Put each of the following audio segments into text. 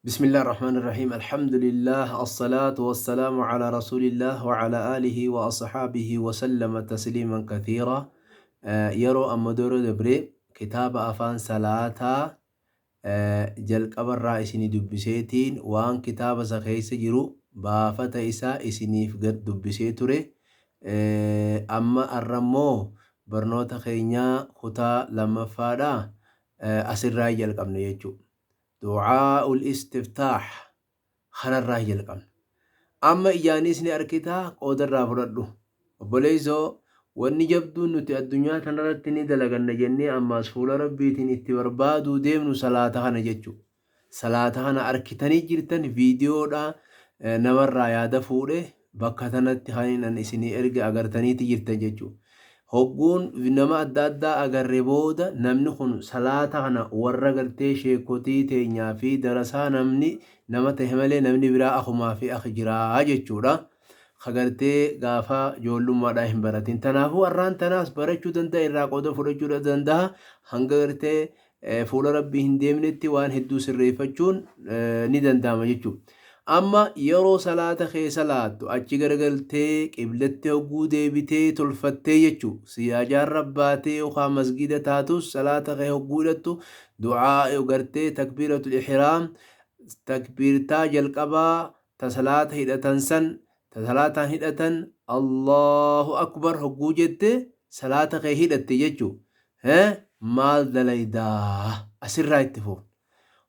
بسم الله الرحمن الرحيم الحمد لله الصلاة والسلام على رسول الله وعلى آله وأصحابه وسلم تسليما كثيرا. Yeroo amma dura dabre kitaaba afaan salaataa jalqabarraa isinii dubbiseetiin waan kitaaba isa keessa jiru baafata isaa isiniif gad dubbisee ture. Amma arrammoo barnoota keenyaa kutaa lammaffaadha asirraa jalqabne jechuudha. Du'aa'ul istiftaah kanarraa jalqabna. Amma ijaanis ni arkitaa, qoodarraa fudhadhu. Obboleessoo, wanni jabduun nuti addunyaa kanarratti ni dalaganna jennee ammaas fuula Rabbiitiin itti barbaaduu deemnu salaata kana jechuudha. Salaata kana arkitanii jirtan, viidiyoodha namarraa yaada fuudhe bakka tanatti kan inni isinii erge agartaniiti jirtan jechuudha. Hogguun nama adda addaa agarre booda namni kun salaata kana warra gartee sheekotii teenyaa fi darasaa namni nama tahe malee namni biraa akumaa fi ak jiraa jechuudha. Kagartee gaafa ijoollummaadhaan hin baratin. Tanaafuu har'aan tanaas barachuu danda'a, irraa qooda fudhachuu danda'a. Hanga gartee fuula Rabbii hin deemnetti waan hedduu sirreeffachuun ni danda'ama jechuudha. Amma yeroo salaata kee salaattu achi garagaltee qiblatti hogguu deebitee tolfattee jechuudha. Siyaajaan rabbaatee yookaan masgida taatus salaata kee hogguu hidhattu du'aa gartee takbiiratul ihraam, takbiirtaa jalqabaa ta salaata hidhatan san, ta salaataan hidhatan, Allahu akbar hogguu jette salaata kee hidhatte jechuudha. Maal dalaydaa? Asirraa itti fuufna.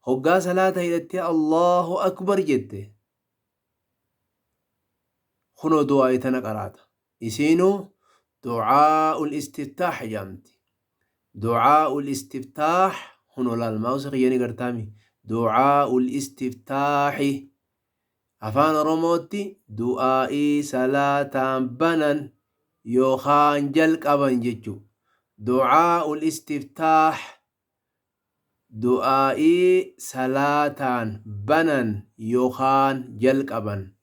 Hoggaa salaata hidhattee Allahu akbar jette kunoo du'aa tana qaraata. Isiinuu du'aa'ul istiftaah jedhamti. Du'aa'ul istiftaah kunoo laal, maawusa kiyya ni gartaami. Du'aa'ul istiftaahi Afaan Oromootti du'aa'ii salaataan banan yookaan jalqaban jechuudha. Du'aa'ul istiftaah, du'aa'ii salaataan banan yookaan jalqaban.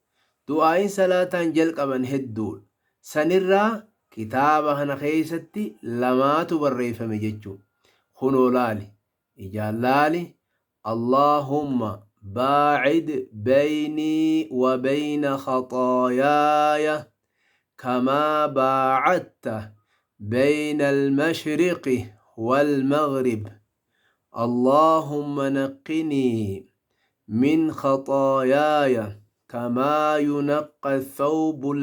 Du'aa'iin salaataan jalqaban hedduudha. Sanirraa kitaaba kana keessatti lamaatu barreeffame jechuudha. Kunoo laali. Ijaan laali. Allaahumma baacid baynii wa bayna khaxaayaaya kamaa baacadta bayna almashriqi walmaghrib. Allaahumma naqqinii min khaxaayaaya kamaa yunaqqa athawbu.